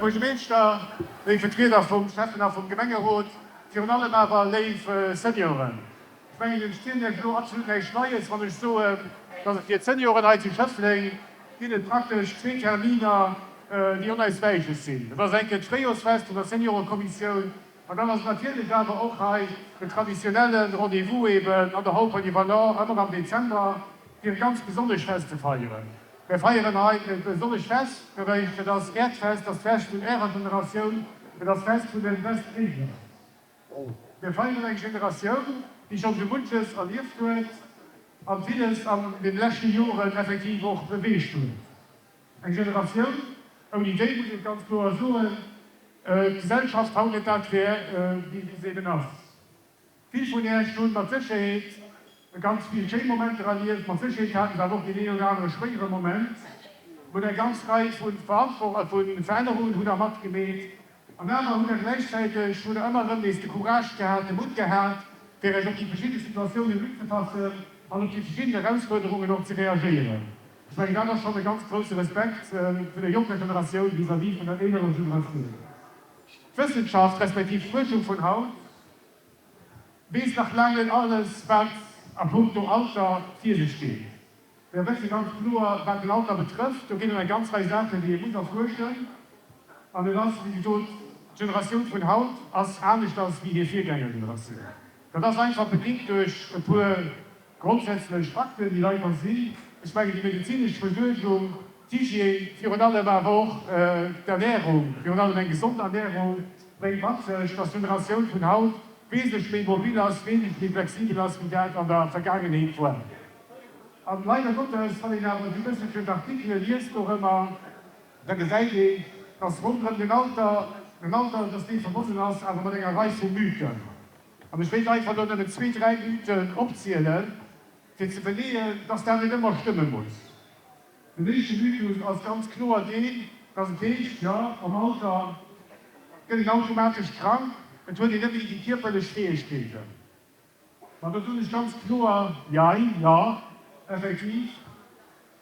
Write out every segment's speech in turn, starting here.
Buergermeeschter, léif Vertrieder vum Schäffen a vum Gemengerot, virun allem awer léif Senioren. Ech mengen, ech zielen Iech elo absolut näischt Neies, wann ech soen, dass et fir d'Senioren hei zu Schëffleng ginn et praktesch zwee Terminer, déi onauswäichlech sinn. Dat ass eng Kéier d'Fréijorsfest vun der Seniorekommissioun an dann ass et natierlech awer och hei den traditionelle Rendez-vous eben an der Hall Polyvalent ëmmer am Dezember, fir e ganz besonnesch Fest ze feieren. Mir feieren hei e besonnescht Fest, dat heescht, dat ass Äert Fest, dat ass d'Fest vun Ärer Generatioun, dat ass d'Fest vun de Westfriser. Mir feieren eng Generatioun, déi schonn sou munches erlieft huet a villes an de leschte Joren effektiv och beweegt huet. Eng Generatioun, ouni déi, muss ee ganz kloer soen, d'Gesellschaft haut net dat wär, wéi se eben ass. Vill vun Iech hunn mat Sécherheet ganz vill schéin Momenter erlieft, mat Sécherheet haten se awer och deen een oder anere schwéiere Moment. Hutt eng ganz Rei vu Verännerungen hutt der matgemeet an awer hutt der gläichzäiteg hutt der ëmmer erëm nees de Courage gehat, de Mutt gehat, fir Iech op déi verschidde Situatiounen unzepassen an op déi verschidden Erausfuerderungen och ze reagéieren. Ech mengen, dat ass schonn e ganz grousse Respekt vun der jonker Generatioun vis-à-vis vun der élerer Generatioun. D'Wëssenschaft respektiv d'Fuerschung vun haut weess nach laang net alles, wat a puncto Alter vir sech geet. Mir wësse ganz kloer, wat den Alter betrëfft, do ginn et eng ganz Rei Saachen, déi ee muss erfuerschen. An et ass, wéi gesot, d'Generatioun vun haut ass aneschters wéi hir Virgängergeneratioun. Dat ass einfach bedingt duerch e puer Grondsätzlech Fakten, déi einfach sinn, ech mengen déi medezinesch Versuergung, d'Hygiène, virun allem awer och d'Ernährung, virun allem eng gesond Ernährung, bréngt mat sech, dass d'Generatioun vun haut wesentlech méi mobil ass, wesentlech méi flexibel ass, wéi dat an der Vergaangenheet war. An leider Gottes, wann een awer esou e bësselchen d'Artikele liest dorëmmer, da gesäit een, dass ronderëm den Alter, den Alter, dass dee verbonnen ass awer mat enger Rei vu Mythen. An ech wéilt einfach elo nëmmen zwee, dräi Mythen opzielen, fir ze beleeën, dass dat net ëmmer stëmme muss. Den éischte Mythus ass ganz kloer deen, dass et heescht, jo, am Alter gëtt een automatesch krank, et huet een net méi déi kierperlech Fäegkeeten. Ma do soen ech ganz kloer, Jein, jo, effektiv.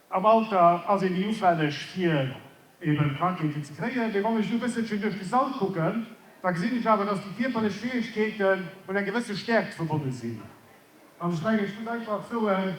Am Alter ass ee méi ufälleg fir eben Krankheeten ze kréien. Mee wann ech esou e bësselchen duerch de Sall kucken, da gesinn ech awer, dass déi kierperlech Fäegkeeten un eng gewësse Stäerkt verbonne sinn. An ech mengen, ech muss einfach soen,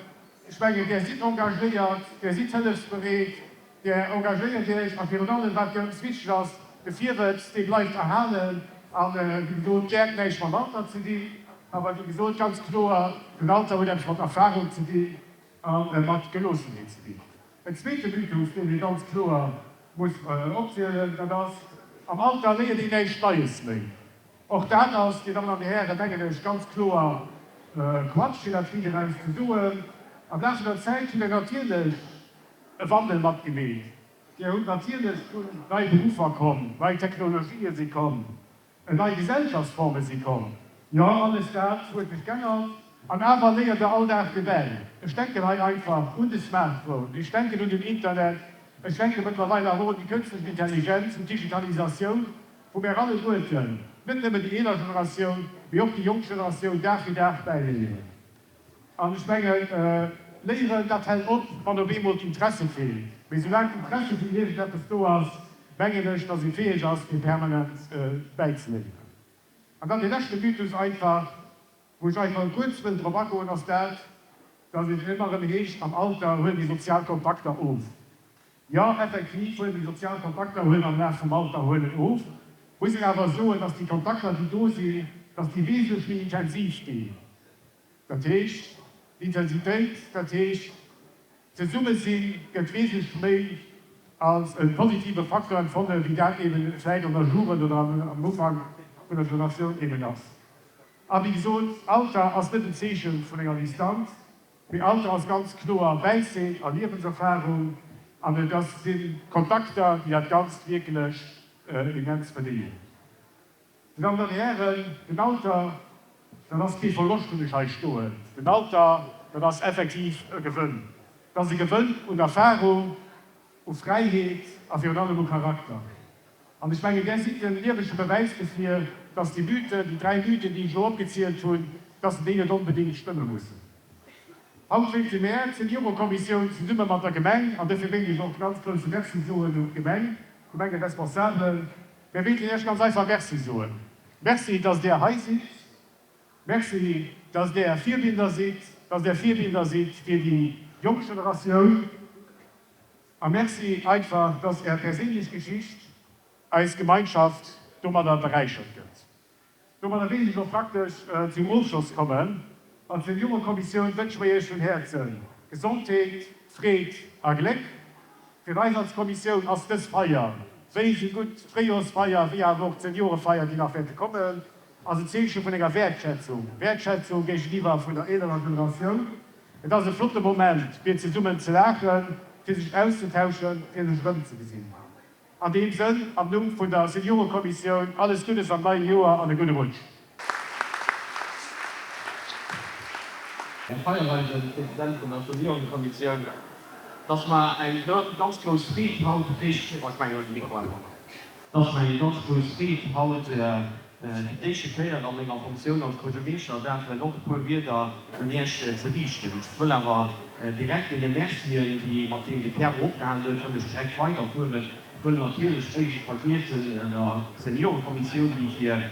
ech mengen, Där sidd engagéiert, Där sidd hëllefsbereet, Där engagéiert Iech a virun allem, wat ganz wichteg ass, de Virwëtz, dee bleift erhalen. An, wéi gesot, d'Stäerkt näischt mam Alter ze dinn, awer wéi gesot, ganz kloer, den Alter huet eppes mat Erfahrung ze dinn. A mat Geloossenheet ze dinn. En zweete Mythos, deen ee ganz kloer muss opzielen, dat ass, Am Alter léiert een näischt Neies méi. Och dat ass, Dir Dammen an Dir Hären, mengen ech, ganz kloer Quatsch, fir dat riit eraus ze soen. Am Laf vun der Zäit hutt Der natierlech e Wandel matgemeet. Dir hutt natierlech nei Beruffer komm, nei Technologië si komm. Nei Gesellschaftsforme si komm. Jo, alles dat huet sech g'ännert. An awer léiert der all Dag dobäi. Ech denken hei einfach un de Smartphone, ech denken un den Internet, ech denke mëttlerweil awer och un déi kënstlech Intelligenz, un d'Digitalisatioun, wou mär alleguerten, net nëmmen déi eeler Generatioun, mee och déi jonk Generatioun, Dag fir Dag bäiléieren. An ech mengen, Léieren, dat hält op, wann op eemol d'Interesse feelt. Mee soulaang d'Interesse fir iergendeppes do ass, mengen ech, datt ee fäeg ass, fir permanent bäizeléieren. An dann dee leschte Mythos einfach, wou ech einfach kuerz wëll drop agoen, ass dat, datt et ëmmer erëm heescht, am Alter huelen déi sozial Kontakter of. Jo, effektiv huelen déi sozial Kontakter huelen am Laf vum Alter huelen of. Muss een awer soen, datt déi Kontakter, déi do sinn, datt déi wesentlech méi intensiv ginn. Dat heescht, d'Intensitéit, dat heescht d'Zesummesinn, gëtt wesentlech méi als e positive Facteur empfonne wéi dat eben vläicht an der Jugend oder am Ufank vun der Generatioun eben ass. A wéi gesot, Alter ass net en Zeeche vun enger Distanz, mee Alter ass ganz kloer Wäisheet a Liewenserfahrung an et ass si Kontakter, déi dat Ganzt wierklech immens beleeën. Dir Dammen an Hären, den Alter, dat ass kee Verloscht, hunn ech hei stoen. Den Alter, dat ass effektiv e Gewënn. Dat ass e Gewënn un Erfahrung, u Fräiheet a virun allem u Charakter. An ech mengen, Där sidd de liewege Bewäis dofir, dass déi Mythen, déi dräi Mythen, déi ech elo opgezielt hunn, dass déi net onbedéngt stëmme mussen. Haut wéilte mär, d'Seniorekommissioun, zesumme mat der Gemeng, an dofir wéilt ech och e ganz grousse Merci soen un d'Gemeng. Gemengeresponsabelen. Mir wéilten Iech ganz einfach Merci soen. Merci, dass Där hei sidd. Merci, dass Där Virbilder sidd, dass Där Virbilder sidd fir déi jonk Generatioun. A Merci einfach, dass Är perséinlech Geschicht eis Gemeinschaft domadder beräichert gëtt. Domadder wéilt ech och praktesch zum Ofschloss kommen. Als Seniorekommissioun wënsche mir Iech vun Häerze Gesondheet, Freed a Gléck. Fir eis als Kommissioun ass dës Feier, wéi esou gutt d'Fréijoersfeier, wéi awer och d'Seniorefeier, déi nach wäerte kommen, ass en Zeeche vun enger Wäertschätzung, Wäertschätzung géigeniwwer vun der eelerer Generatioun. Et ass e flotte Moment, fir zesummen ze laachen, fir sech auszetauschen, fir sech erëmzegesinn. An deem Sënn, am Numm vun der Seniorekommissioun, alles Guddes am neie Joer an e gudde Rutsch! Här Feiereisen, President vun der Seniorenkommissioun, et ass mer eng ganz grouss Freed haut d'éischt, oh ech mengen ech hunn de Mikro awer nach, et ass mer eng ganz grouss Freed haut fir d'éischte Kéier a menger Fonctioun als Buergermeeschter däerfen och e puer Wierder un Iech ze riichten. Ech wëll awer direkt deene Mercien, déi mat deem de Pierre opgehalen huet, wëll ech direkt weiderfueren. Ech wëll natierlech éischt vergiessen der Seniorekommissioun, déi fir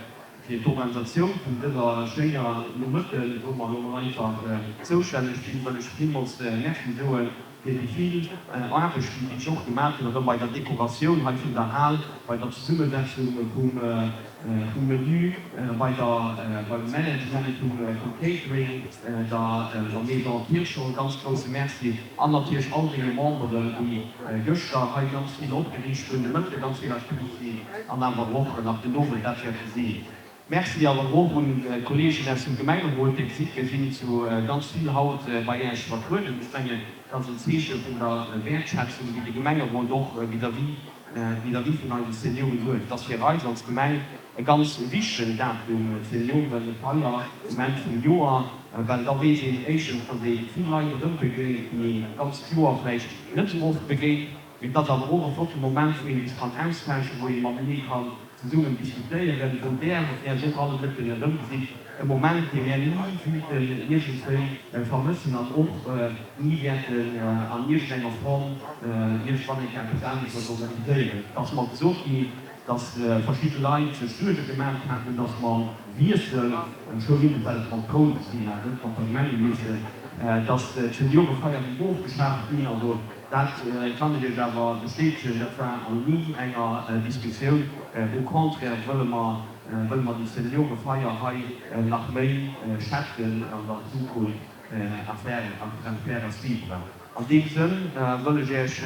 fir d'Organisatioun vun dëser schéiner Nomëtten, wou mer elo mol einfach zoustänneg sinn, wëll ech villmools Merci soen fir déi vill Aarbecht, déi déi och gemaach hunn, erëm bei der Dekoratioun hei vun der Hal, bei der Zesummesetzung vum Menü, bei der, beim Management vum Catering, der Maison Kirchhorn e ganz grousse Merci an natierlech all deene Memberen, déi gëschter hei ganz vill opgeriicht hunn, de Mëtte ganz vill aktiv sinn an awer och nach den Owend dat wäerte sinn. Merci awer och un d'Kolleegen aus dem Gemengerot. Dir gesitt, mir sinn zu ganz vill haut bei Äech vertrueden. Ech mengen, dat ass en Zeeche vun der Wäertschätzung, déi de Gemengerot och vis-à-vis vis-à-vis vun eise Senioren huet. Et ass fir eis als Gemeng e ganz wichtegen Datum, d'Seniorenfeier um Enn vum Joer, well da weess een éischtens, datt ee vill Leit erëmbegéint, déi een dat ganzt Joer vläicht net esou oft begéint. Mee et ass awer och e flotte Moment, wou een sech kann austauschen, wou ee matenee kann zesummen diskutéieren, wou Der Äech och alleguerten erëmgesitt. E Moment, dee mär ni wäerten iergendwéi vermëssen an och ni wäerten an iergendenger Form iergendwann eng Kéier eppes aneschters organiséieren. Et ass mer gesot ginn, dass verschidde Leit sech Suerge gemaach haten, dass mam Wiessel, ech hunn net well et mat Koul ze dinn hat, net mat der Gemengewiessel, dass d'Seniorefeier géif ofgeschaaft ginn. Also dat kann ech Iech awer bestätegen, dat war an ni enger Diskussioun. Au contraire wëlle mer, wëlle mer déi Seniorefeier hei nach méi schätzen an der Zukunft à faire, à faire suivre. An deem Sënn wëll ech Iech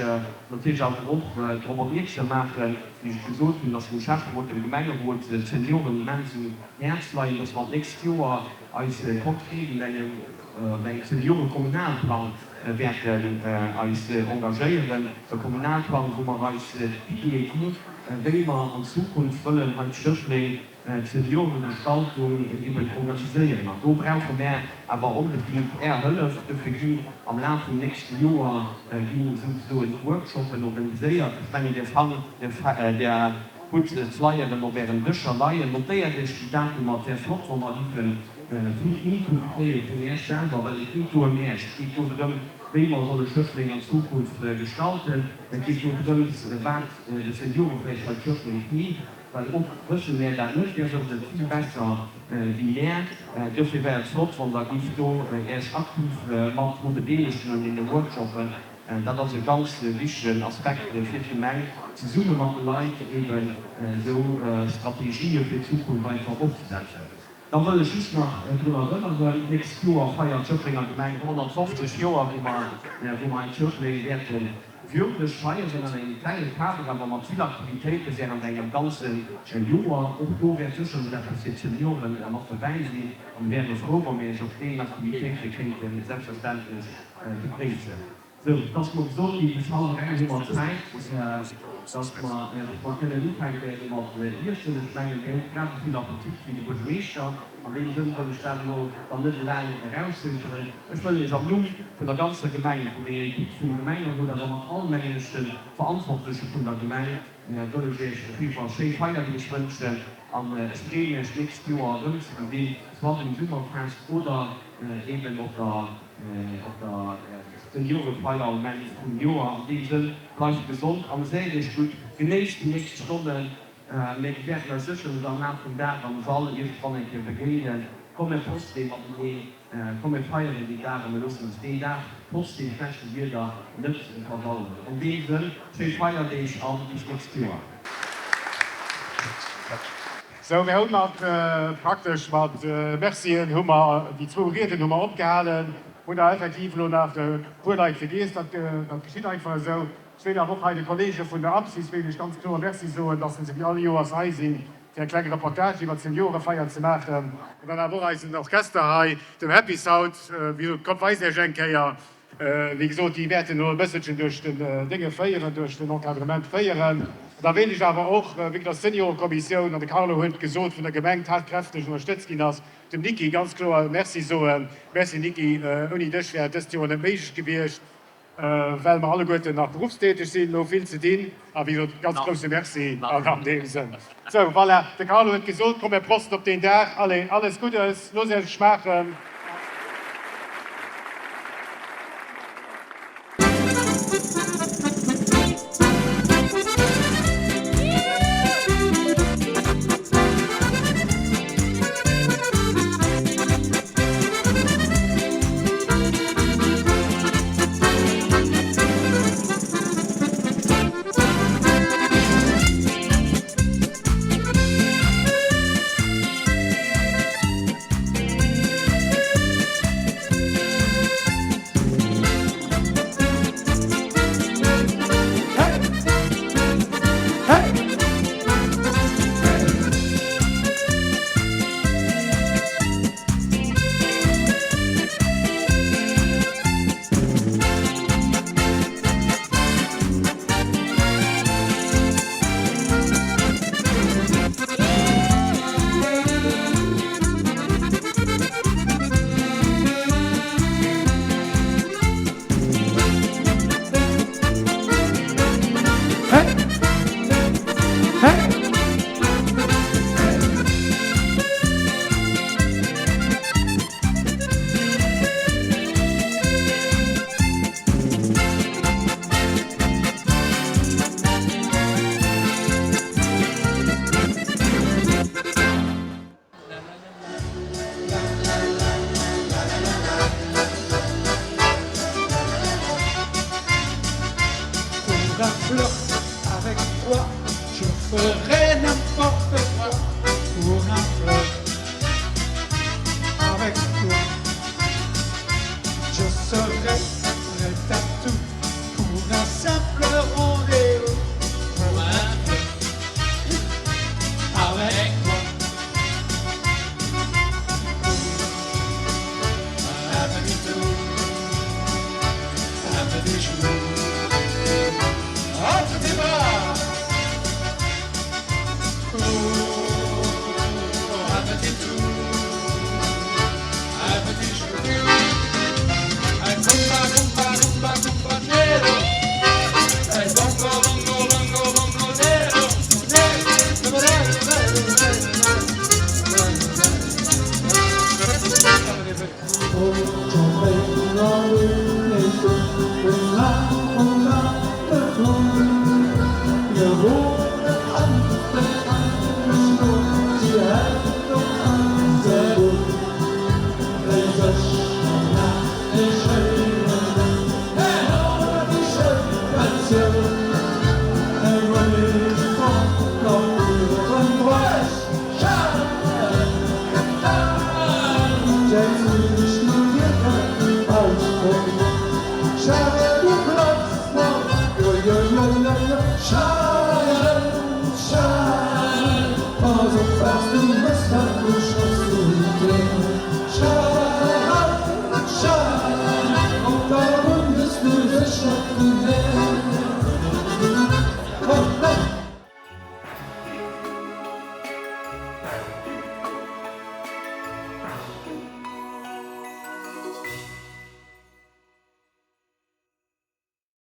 natierlech awer och drop opmierksam maachen, wéi ech et gesot hunn, dass dem Schäfferot, dem Gemengerot d'Senioren immens um Häerz leien, dass mer d'nächst Joer eis konkret un engem Seniorekommunalplang wäerten eis engagéieren. E Kommunalplang, wou mer eis d'Iddië gi wéi mer an Zukunft wëllen hei zu Schëffleng d'Senioregestaltung eben organiséieren. An do brauche mär awer onbedéngt Är Hëllef. Dofir ginn am Laf vum nächste Joer ginn souzesoen Workshoppen organiséiert. Ech mengen, Dir fannt, Dir hutt d'Flyeren op Ären Dëscher leien. Notéiert Iech déi Datumer. Et wär flott, wa mer géifen vill Input kréie vun Iech selwer, well et geet do ëm Iech. Et geet do drëm, wéi mer solle Schëffleng an Zukunft gestalten. Et geet do drëms, wat de Seniore vläicht bei Schëffleng feelt. Well oft wësse mär dat net, Dir wësst et vill besser wéi mär. Dofir wär et flott, wann Der gift do Iech aktiv mat dru bedeelegen un deene Workshoppen. Dat ass e ganz wichtegen Aspekt fir d'Gemeng, zesumme mat de Leit eeben esou Strategië fir d'Zukunft einfach opzesetzen. Da wëll ech just nach drun erënneren, D'nächst Joer feiert d'Schëfflenger Gemeng 150 Joer, wou mer, wou mer hei d'Schëffleng wäerte würdeg feieren an engem klenge Kader, awer mat vill Aktivitéite während engem ganze Joer. Och do wäert sécherlech eppes fir d'Senioren mat dobäi sinn a mir wäre frou, wa mir Iech op deenen Aktivitéite kéinte selbstverständlech begréissen. Sou, et ass mer gesot ginn, bis hallwer eng hu mer Zäit, dass mer, dass mer kënnen ufänke mat iessen. Ech mengen, Dir hutt grad esou vill Appetit wéi de Buergermeeschter. An deem Sënn wëll ech dat elo dann net eleng erauszögeren. Ech wëll Iech am Numm vun der ganzer Gemeng, vu menger Equipe vum Gemengerot, awer mat all, mengen ech, de Verantwortleche vun der Gemeng, wëll ech Iech op jidde Fall schéi Feierdeeg wënschen an ech freeë mech, d'nächst Joer erëmzegesinn, soit um Summerfest oder eeben op der, op der. Seniorefeiermoment vum Joer. An deem Sënn, bleift gesond, ameséiert iech gutt, genéisst déi nächst Stonnen. Mir wäerten eis sécherlech am Laf vum Dag am Sall iergendwann eng Kéier begéinen. Komm mir prosten mateneen, komm mir feieren deen Dag a mir loossen eis deen Dag trotz deem schlechte Wieder net versauen. An deem Sënn, schéi Feierdeeg a bis d'nächst Joer. Sou, mir hu mat, praktesch mat Mercien hu mer déi zwou Rieden hu mer opgehalen, hunn der effektiv elo nach e puer Leit vergiess, dat geschitt einfach esou. Ech wéilt awer och hei de Kollege vun der APSIS wéilt ech ganz kloer Merci soen, dass se wéi all Joers hei sinn, fir eng kleng Reportage iwwert d'Seniorefeier ze maachen. An dann awer och eisen Orchester hei, dem Happy Sound. Wéi gesot, kommt, weist Iech eng Kéier. Wéi gesot, déi wäerten elo e bësselchen duerch den Dénge féieren, duerch den Encadrement féieren. An da wéilt ech awer och, wéi dass d'Seniorekommissioun, an de Carlo huet et gesot, vun der Gemeng tatkräfteg ënnerstëtzt ginn ass, dem Niki ganz kloer Merci soen. Merci Niki, ouni dech wär et dëst Joer net méiglech gewiescht. Well mer alleguerten nach beruffstäteg sinn, mer hu vill ze dinn. A wéi gesot, ganz grousse Merci an deem Sënn. Sou, voilà, de Carlo huet gesot, komm mir prosten op deen Dag. Allez, alles Guddes, loosst Iech et schmaachen.